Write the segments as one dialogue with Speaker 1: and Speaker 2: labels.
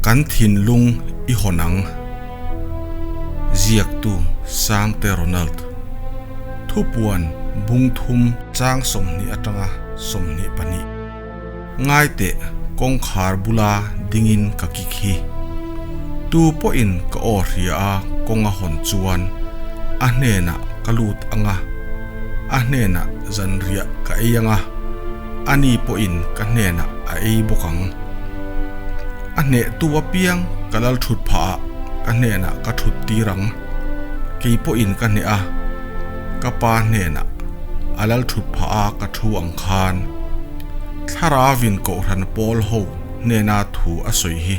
Speaker 1: Kan thinlung i hawn ang. Ziaktu Sangte Ronald. Thupuan bung thum chang 20 atanga 22. Ngaiteh kawngkhar bula dingin ka kik hi. Tu pawhin ka aw hria a kawng a hawn chuan a hnenah ka lut anga, a hnenah zanriah ka ei anga. Ani pawhin ka hnenah a ei bawk ang. A hnehtu apiang ka lal thut phah ah ka hnenah ka thut tir ang. Kei pawhin ka hneh a, ka pa hnenah a lal thut phah a ka thu ang khan. Thlaravin Kohhran pawl ho hnena thu a sawi hi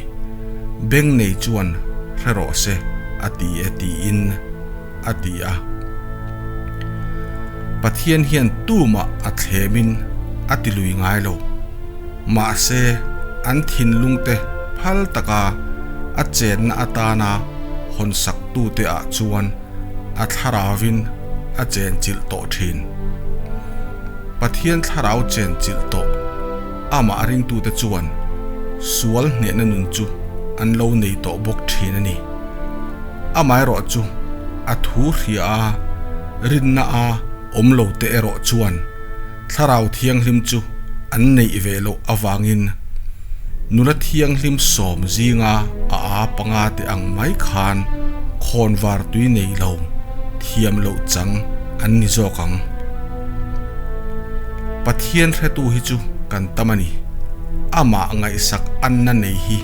Speaker 1: beng nei chuan hre rawh se a ti e tiin. a ti a. Pathian hian tumah a thlemin a ti lui ngai lo. Mahse, an thinlungte phal taka a chenna atana hawnsaktute ah chuan a thlarauvin a chenchilh tawh thin. Pathian thlarau chenchilh tawh amah ringtute chuan sual hnehna nun chu an lo nei tawh bawk thin a ni. Amaherawh chu a thu hria a, rinna a awm lo te erawh chuan Thlarau Thianghlim chu an neih ve loh avangin nula thianghlim sawm zinga a a panga te ang mai khan khawnvar tui nei lo thiam loh chang an ni zawk ang. Pathian hretu hi chu kan tam a ni. Amah ngaihsak anna nei hi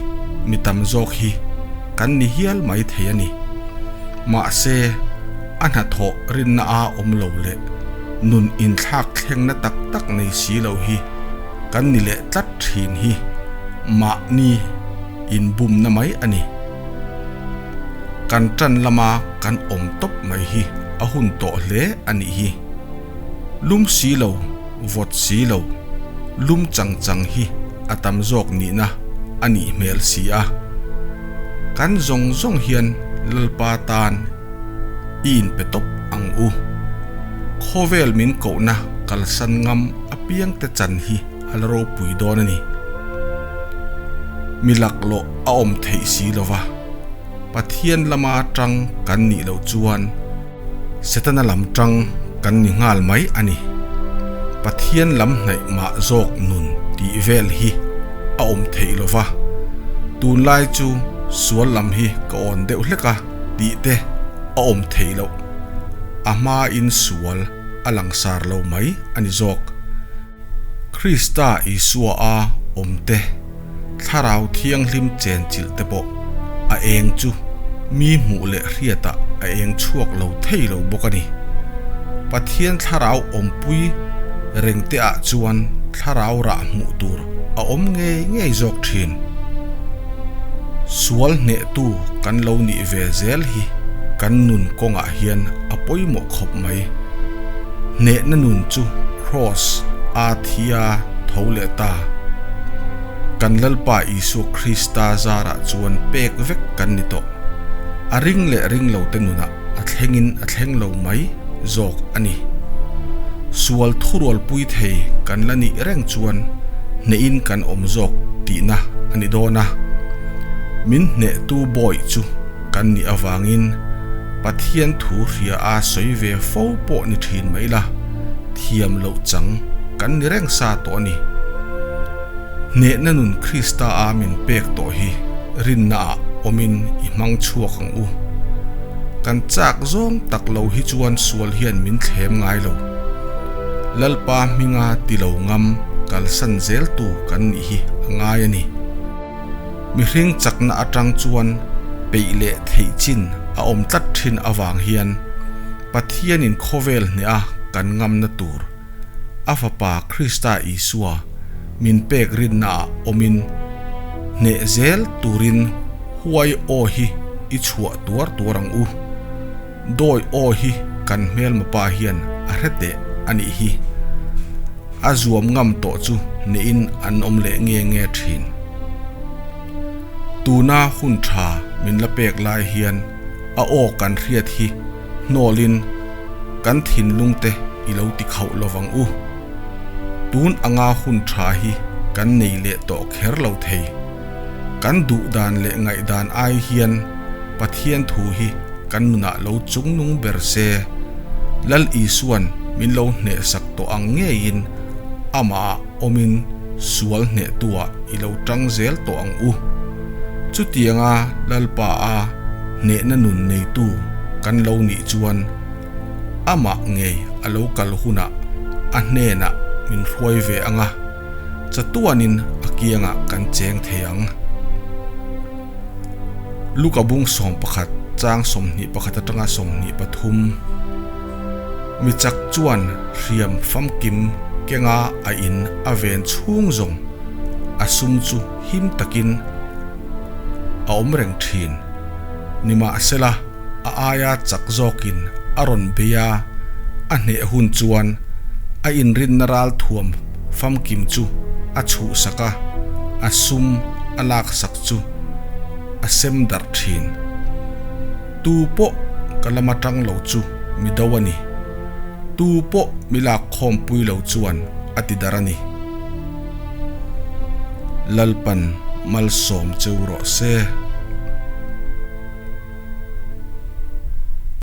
Speaker 1: mi tam zawk hi Kan ni hial mai thei a ni. Mahse, a hnathawh rinna a awm lo leh nun inthlak thlengna tak tak nei si lo hi kan ni leh tlat thin hi mahni inbumna mai a ni. Kan tan lama kan awm tawp mai hi a hun tawh hle a nih hi. Lum si lo, vawt si lo, lum chang chang hi a tam zawk nihna a nih hmel si a. Kan zawng zawng hian Lalpa tan i inpe tawp ang u. Khawvel min kohna kalsan ngam apiangte chan hi a la ropui dawn a ni. Mi laklawh a awm theih si lova, Pathian lama tang kan nih loh chuan, Setana lam tang kan ni nghal mai a ni. Pathian lam hnaih mah zawk nun tih vel hi a awm theih lo va, tunlai chu sual lam hi ka awn deuh hlek a tih te a awm theih loh. A hmain sual a langsar lo mai a ni zawk. Krista Isua a awm te. Thlarau Thianghlim chenchilh te pawh a eng chu mi hmuh leh hriatah a eng chhuak lo thei lo bawk a ni. Pathian Thlarau awmpui reng te ah chuan Thlarau rah hmuh tur a awm ngei ngei zawk thin. Sual hnehtu kan lo nih ve zel hi kan nun kawngah hian a pawimawh khawp mai. Hnehna nun chu Kraws a thia tho leh ta. Kan Lalpa Isua Krista zarah chuan pek vek kan ni tawh. A ring leh ring lo te nunah a thlengin a thleng lo mai zawk a ni. Sual thurualpui thei kan la nih reng chuan hnehin kan awm zawk tihna a ni dawn a. Min hnehtu bawih chu kan nih avangin Pathian thu hria a sawi ve fo pawh ni thin mai la, thiam loh chang kan ni reng sa tawh a ni. Hnehna nun Krista a min pek tawh hi rinna ah awmin i hmang chhuak ang u. Kan chak zawng tak lo hi chuan sual hian min thlem ngai lo. Lalpa hminga ti lo ngam kalsan zel tu kan nih hi a ngai a ni. Mihring chakna atang chuan peih leh theih chin a awm tlat thin avang hian Pathianin khawvel hneha kan ngamna tur a Fapa Krista Isua min pek rinnaah awmin hneh zel turin huai aw hi i chhuah tuar tuar ang u. Dawi aw hi kan hmelma pa hian a hre teh a nih hi. A zuam ngam tawh chu nehin an awm leh nge nge thin. Tuna hun tha min la pek lai hian a aw kan hriat hi hnawlin kan thinlung te i lo ti khauh lovang u. Tun anga hun tha hi kan nei leh tawh kher lo thei. Kan duh dan leh ngaihdan ai hian Pathian thu hi kan nunah lo chungnung ber se. Lal Isuan min lo hnehsak tawh ang ngeiin amah ah awmin sual hnehtuah i lo tang zel tawh ang u. Chutianga Lalpa a hnehna nun neitu kan lo nih chuan amah ngei a lo kal hunah a hnenah min hruai ve ang a, chatuanin a kiangah kan cheng thei ang. Luka bung 11 chang 21 atanga 23. Mi chak chuan hriam famkim kenga a in a ven chhung zawng a sum chu him takin a awm reng thin. Nimahsela a aia chak zawkin a rawn bei a, a hneh hun chuan a inrinna ral thuam famkim chu a chhuhsak a, a sum a laksak chu a sem darh thin. Tu pawh ka lama tang lo chu mi do a ni. Tu pawh mi lak khawmpui lo chuan a ti dar a ni. Lalpan malsawm cheu rawh se.